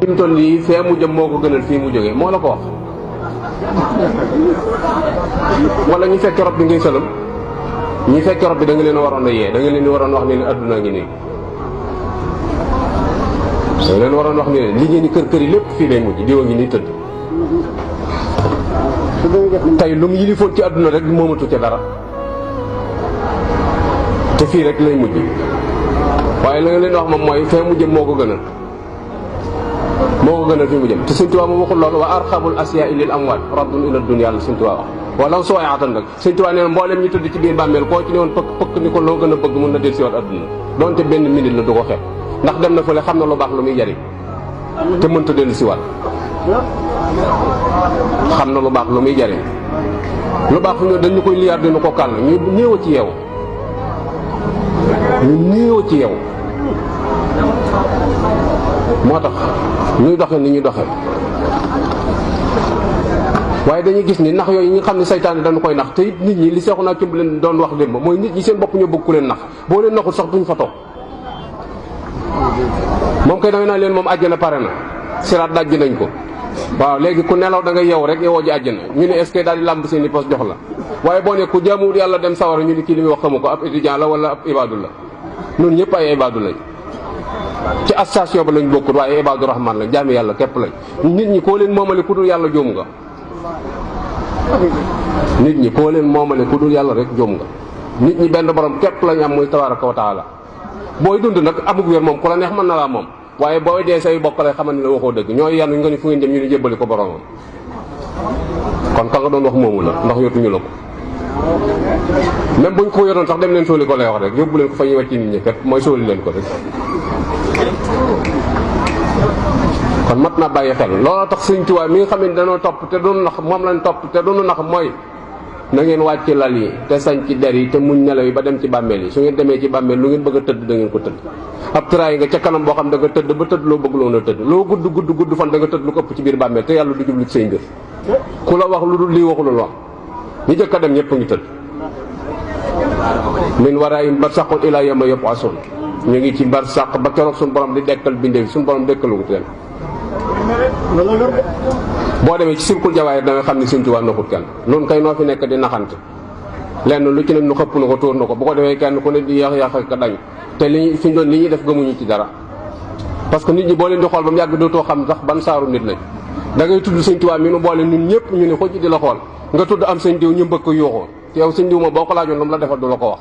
fi mu toll nii fee mu jëm moo ko gënal fii mu jógee moo la ko wax. wala ñu fekk rob bi ngay sëlam ñi fekk rob bi da nga leen a waroon a yee da nga leen waroon wax ne leen adduna ngi nii. da nga leen waroon wax ne leen li ngeen di kër kër yi lépp fii lay mujj diwa ngi nii tëdd. tey lu mu yilifoon ci adduna rek moomatu ca dara te fii rek lay mujj waaye la nga leen wax moom mooy fee mu jëm moo ko gënal. moo ko gënal fi mu jëm te Sëñ Tuubaa moom waxul loolu wa arxabul asyaai lil amwaat raddun ila dunya la Sëñ Tuubaa wax wala sooyaatan nag Sëñ Tuubaa nee na mboolem ñu tëdd ci biir bàmmeel koo ci ne woon pëkk ni ko loo gën a bëgg mën na del si waat adduna donte benn minute la du ko xeeb ndax dem na fële xam na lu baax lu muy jariñ te mënta dellu si waat xam na lu baax lu muy jariñ lu baax fu ñu dañu koy liyaar dina ko kàll ñu néew a ci yeewu ñu néew a ci yeewu moo tax ñuy doxe ni ñuy doxe waaye dañuy gis ni nax yooyu ñi nga xam ne saytaane dañu koy nax te it nit ñi li seexu naa cumb leen doon wax démb mooy nit ñi seen bopp ñoo bëgg ku leen nax boo leen naxul sax duñ fa toog moom kay damay naa leen moom àjjana pare na siraat dajji nañ ko waaw léegi ku nelaw da nga yeew rek yeewoo ji àjjana ñu ne est-ce que daal di làmb seen i pos jox la waaye boo ne ku jaamuwul yàlla dem sawara ñu ni kii li muy wax xamu ko ab étudiant la wala ab ibaadu la noonu ñëpp ay ibaadu lañ ci association ba lañ bokkul waaye ibaadu rahman lañ jaami yàlla képp lañ nit ñi koo leen moomale ku dul yàlla joom nga nit ñi koo leen moomale ku dul yàlla rek joom nga nit ñi benn borom képp lañ am muy tabaraka wa taala booy dund nag amug wér moom ku la neex mën na laa moom waaye booy dee say bokk lay xamal ni la waxoo dëgg ñooy yanu nga ni fu ngeen dem ñu ni jébbali ko boromam kon ka nga doon wax moomu la ndax yotuñu la ko même buñ ko yoroon sax dem leen sóoli ko lay wax rek yóbbu leen ko fa ñuy wàcc nit ñi kat mooy sóoli leen ko rek kon mat naa bàyyi xel looloo tax Sëñ Tuubaa mi nga xam ne dañoo topp te doonu nax moom lañ topp te doonu nax mooy na ngeen wàcc ci lal yi te sañ ci der yi te muñ nelaw yi ba dem ci bàmmeel yi su ngeen demee ci bàmmeel lu ngeen bëgg a tëdd da ngeen ko tëdd ab tëraay nga ca kanam boo xam da nga tëdd ba tëdd loo bëgg loon a tëdd loo gudd fan da nga tëdd lu ko ëpp ci biir bàmmeel te yàlla du jublu ci say mbir ku la wax lu dul lii waxulul wax ñi jëkk a dem ñëpp a ngi tëdd min waraayim barsaqun ilaa yawma yub'asun ñu ngi ci barsaq ba keroog suñu borom di dekkal bindee suñu borom dekkalugut leen boo demee ci sirkul jawaayir da nga xam ne Sëñ Tuubaa naxut kenn noonu kay noo fi nekk di naxante lenn lu ci ne nu xëpp na ko tóor na ko bu ko defee kenn ku ne di yàq ka dañ te li fi ñu doon li ñuy def gëmuñu ci dara parce que nit ñi boo leen di xool ba mu yàgg dootoo xam sax ban saaru nit lañ da ngay tudd Sëñ Tuubaa mi nu boole ñun ñëpp ñu ne xoj di la xool nga tudd am sëñ diw ñu mbëkk ko yuuxoo te yow sëñ diw ma boo ko laajoon lu mu la defal du la ko wax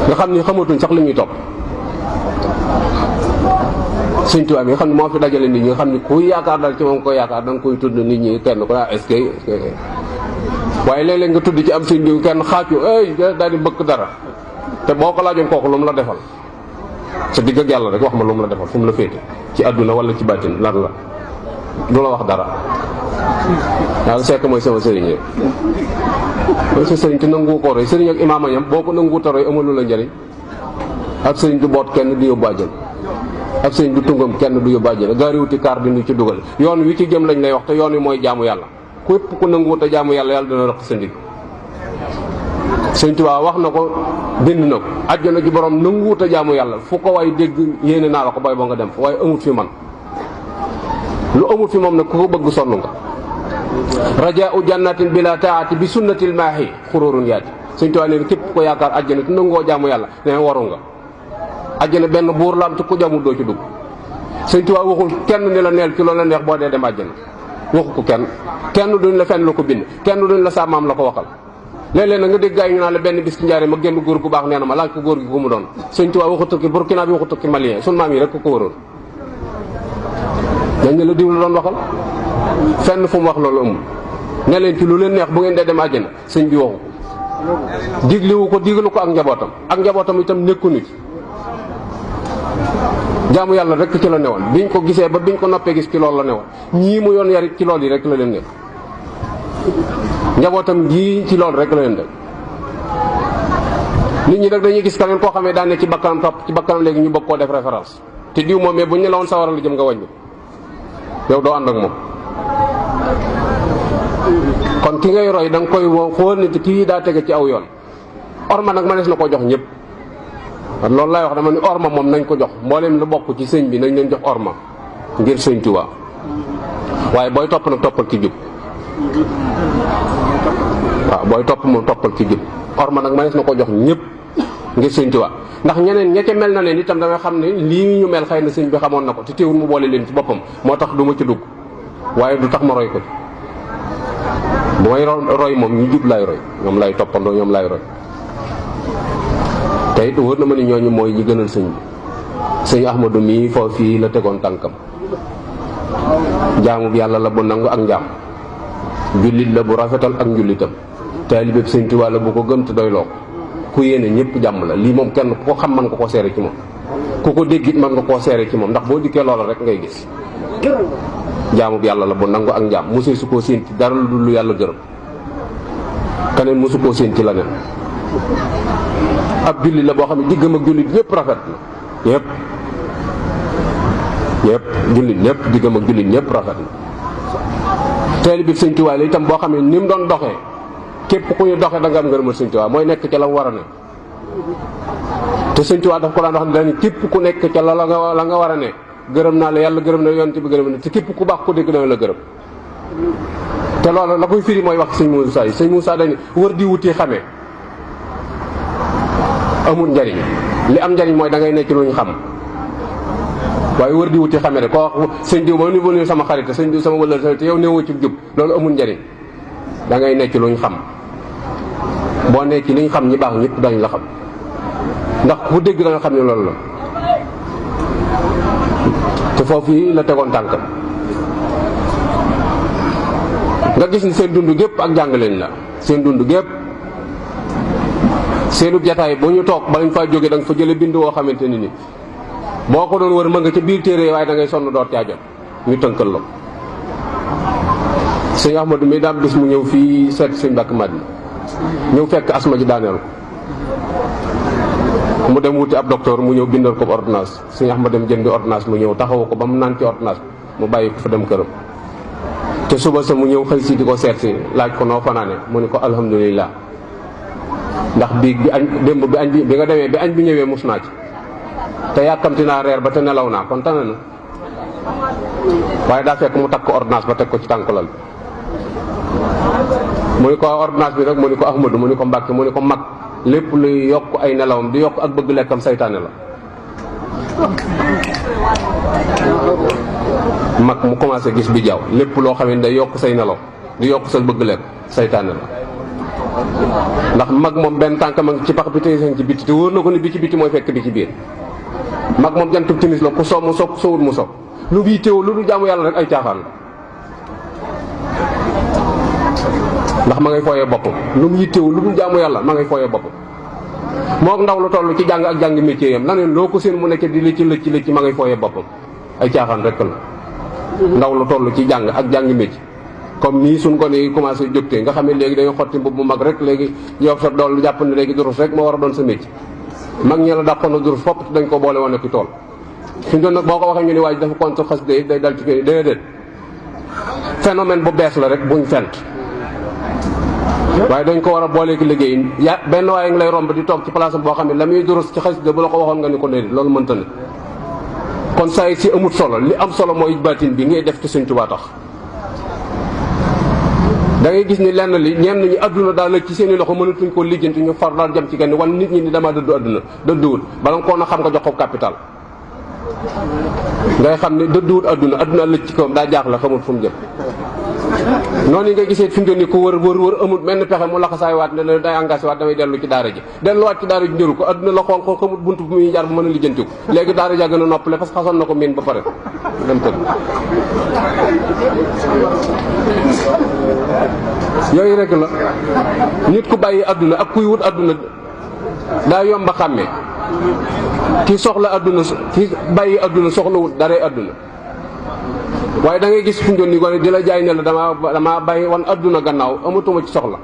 nga xam ni xamatuñ sax li ñuy topp Sëñ Tuubaa mi nga xam ne moo fi dajale nit ñi nga xam ne kuy yaakaar dal ci moom ko yaakaar da nga koy tudd nit ñi kenn ko est-ce que waaye léeg-léeg nga tudd ci am sëñ diw kenn xaaju daal di mbëkk dara te boo ko laajoon kooku lu mu la defal sa digg ak yàlla rek wax ma lu mu la defal fu mu la féete ci àdduna wala ci bàttin lan la du la wax dara waaw sekk mooy sama sëriñ yi mooy sa sëriñ te nangu ko roy sëriñ ak imaama ñam boo ko nangu ta roy amalu la njëriñ ak sëriñ du boot kenn du yóbbu àjjana ak sëriñ du tungam kenn du yóbbu àjjana gaariwuti kaar di nu ci dugal yoon wi ci jëm lañ lay wax te yoon wi mooy jaamu yàlla képp ku nanguwut a jaamu yàlla yàlla dana rëq sa ndig Sëñ Tuubaa wax na ko bind na ko àjjana ji borom nanguwut a jaamu yàlla fu ko way dégg yéene naa la ko bay boo nga dem fa waaye amut fi man lu amut fi moom nag ku ko bëgg sonn nga rajaau jannatin bila taati bi sunnatil maahi xururun yaati Sëñ Tuubaa nee na képp ko yaakaar àjjana te nangoo jaamu yàlla nee waru nga àjjana benn buur la am te ku jamul doo ci dugg Sëñ Tuubaa waxul kenn ni la neel ci loolu la neex boo dee dem àjjana waxu ko kenn duñ la fenn la ko bind kenn duñ la sàmmaam la ko waxal léeg-léeg nag nga dégg gaay ñu naan la benn bis ci njaare ma génn góor gu baax nee na ma laaj ko góor gi ku mu doon Sëñ Tuubaa waxu tukki Burkina bi waxu tukki malien sun maam yi rek ko wëroon dañ ne la diw la doon waxal fenn fu mu wax loolu amul ne leen ci lu leen neex bu ngeen dee dem àjjana sëñ bi waxu ko digliwu ko diglu ko ak njabootam itam nekkuñu ci jaamu yàlla rek ci la newoon biñ ko gisee ba biñ ko noppee gis ci loolu la newoon ñii mu yoon yarit ci loolu yi rek la leen nekk njabootam gii ci loolu rek la leen def nit ñi nag dañuy gis keneen koo xamee daan ne ci bakkanam topp ci bakkanam léegi ñu bëgg koo def référence te diw moom mais buñ ne la woon sawara la jëm nga wàññi yow doo ànd ak moom kon ki ngay roy da nga koy xool nit kii daa tege ci aw yoon orma nag mënees na koo jox ñëpp loolu lay wax dama ni orma moom nañ ko jox mbooleem lu bokk ci sëñ bi nañ leen jox orma ngir sëñ Tuubaa waaye booy topp nag toppal ci jub waaw booy topp moom toppal ci jub orma nag mënees na ko jox ñëpp ngir sëñ Tuubaa ndax ñeneen ña ca mel na leen itam da nga xam ne lii ñu mel xëy na sëñ bi xamoon na ko te teewul mu boole leen ci boppam moo tax du ma ci dugg waaye du tax ma roy ko ci bu may roy moom ñu jub laay roy ñoom lay toppandoo ñoom lay roy te it wóor na ma ni ñooñu mooy ñi gënal sëñ bi sëñ Ahmadu mii foofu fii la tegoon tànkam jaamu bi yàlla la bu nangu ak njaam jullit la bu rafetal ak njullitam taalibe bi sëñ Tuubaa la bu ko gëm te doy loo ko ku yéene ñëpp jàmm la lii moom kenn ku ko xam mën nga koo seere ci moom ku ko dégg it mën nga koo seere ci moom ndax boo dikkee loola rek ngay gis jaamu bi yàlla la bu nangu ak njaam mosee su koo séen ci dara lu yàlla gërëm keneen mosu koo séen ci la nen ab jullit la boo xam ne diggam ak jullit ñëpp rafet na ñëpp jullit ñëpp diggam ak jullit ñëpp rafet na taalibe bi sëñ Tuubaa la itam boo xam ne ni mu doon doxee képp ku ñu doxee da nga am ngërëmal sëñ Tuubaa mooy nekk ca la mu war a ne te sëñ Tuubaa daf ko daan wax ne dañu képp ku nekk ca la nga war a ne gërëm naa la yàlla gërëm na yonent bi gërëm na te képp ku baax ku dégg dana la gërëm te loolu la koy firi mooy wax sëñ Moussa yi sëñ Moussa dañu wër di wuti xamee amul njariñ li am njariñ mooy da ngay nekk lu ñu xam waaye wër di wuti xamee rek koo wax sëñ diw ma ni sama xarit sëñ diw sama wëllal te yow néewoo ci jub loolu amul njariñ da ngay nekk lu ñu xam boo nekk li ñu xam ñi baax ñëpp dañ la xam ndax ku dégg da nga xam ne loolu la te foofu yi la tegoon tànkam nga gis ni seen dund gépp ak jàngaleen la seen dund gépp seenu jataay bu ñu toog ba ñu fa jóge da nga fa jële bind woo xamante ni boo ko doon wër mën nga ca biir téere waaye da ngay sonn door caa jot ñu tënkal la sëñ Ahmadu mi daam bis mu ñëw fii seet sëñ Mbàkke Madina ñëw fekk asma ji daaneel ko mu dem wuti ab docteur mu ñëw bindal ko ordonnance sëñ Ahmadu dem jëndi ordonnance mu ñëw taxawu ko ba mu naan ci ordonnance mu bàyyi ko fa dem këram te suba sa mu ñëw xëy si di ko seet si laaj ko noo fanaane mu ne ko alhamdulilah ndax bi añ démb bi añ bi nga demee bi añ bi ñëwee mus naa ci te yàkkamti naa reer ba te nelaw naa kon tane na waaye daa fekk mu takk ordonnance ba teg ko ci tànkulal bi mu ni ko ordonnance bi rek mu ni ko Ahmadu mu ni ko Mbàkke mu ni ko mag lépp luy yokk ay nelawam di yokk ak bëgg lekkam saytaane la mag mu commencé gis bi jaaw lépp loo xam ne day yokk say nelaw di yokk sa bëgg lekk saytaane la ndax mag moom benn tànk ma ci pax bi te ci biti te wóor na ko ni bi ci biti mooy fekk bi ci biir mag moom jantub timis la ku soob mu soog sowut mu soog lu bii teew lu du jaamu yàlla rek ay caaxaan la ndax ma ngay fooyee boppam lu mu yittewu lu dul jaamu yàlla ma ngay fooyee boppam mook ndaw lu toll ci jàng ak jàng métier yam laneen loo ko seen mu nekk di lëcc ma ngay fooyee boppam ay caaxaan rek la ndaw lu toll ci jàng ak jàng métier comme nii suñ ko ni commencé jógtee nga xam ne léegi dañu xotti mbubb mu mag rek léegi yow sa dool jàpp ne léegi durus rek moo war a doon sa métier mag ñe la dàqoon na durus fopp dañ ko boole woon ki tool suñ doon nag boo ko waxee ñu ni waaj dafa contre xas day dal ci kii déedéet phénomène bu bees la rek buñ fent waaye dañ ko war a booleeki liggéey ya benn waaye ngi lay romb di toog ci place boo xam ne la muy durus ci xas bu la ko waxoon nga ni ko déedéet loolu mënta ne kon saa si amut solo li am solo mooy baatin bi ngay def ci Sëñ Tuubaa tax da ngay gis ni lenn li ñenn ñi adduna daal la ci seen i loxo mënatuñ koo lijjanti ñu far daal jëm ci genn wan nit ñi ni dama dëddu adduna dëdduwul bala nga koo na xam nga jox ko capital ngay xam ne dëdduwul adduna lëj ci kawam daa jaaxle xamul fu mu jëm noonu yi nga gisee fi mu toll nii ku wër amul menn pexe mu laxasaay waat ne la day engagé waat damay dellu ci daara ji delluwaat ci daara ji njëru ko adduna la xool xool xamul buntu bu muy jaar bu mën a lijjanti ko léegi daara ja gën a noppale parce que xasoon na ko miin ba pare dem tëdd yooyu rek la nit ku bàyyi adduna ak kuy wut adduna daa yomba xàmmee ki soxla adduna ki bàyyi adduna soxla wut daree adduna waaye da ngay gis fu ñu doon ni gone di la jaay ne la dama bàyyi wan adduna gannaaw amatuma ci soxla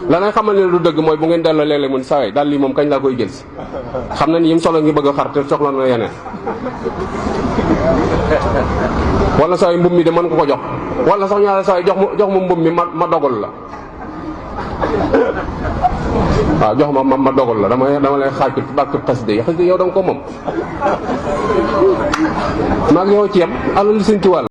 la ngay xamal ne lu dëgg mooy bu ngeen delloo léeg-léeg mun sawee daal lii moom kañ laa koy jël si xam na ni yim solo ngi bëgg a xar te soxla na yeneen wala sawee mbub mi de mën ko ko jox wala sax ñaare sawee jox ma mbub mi ma dogal la waaw jox ma dogal la dama lay xaaj ci bàkk xasida yi yow da nga ko moom maag yow ci yem alal li Sëñ Tuubaa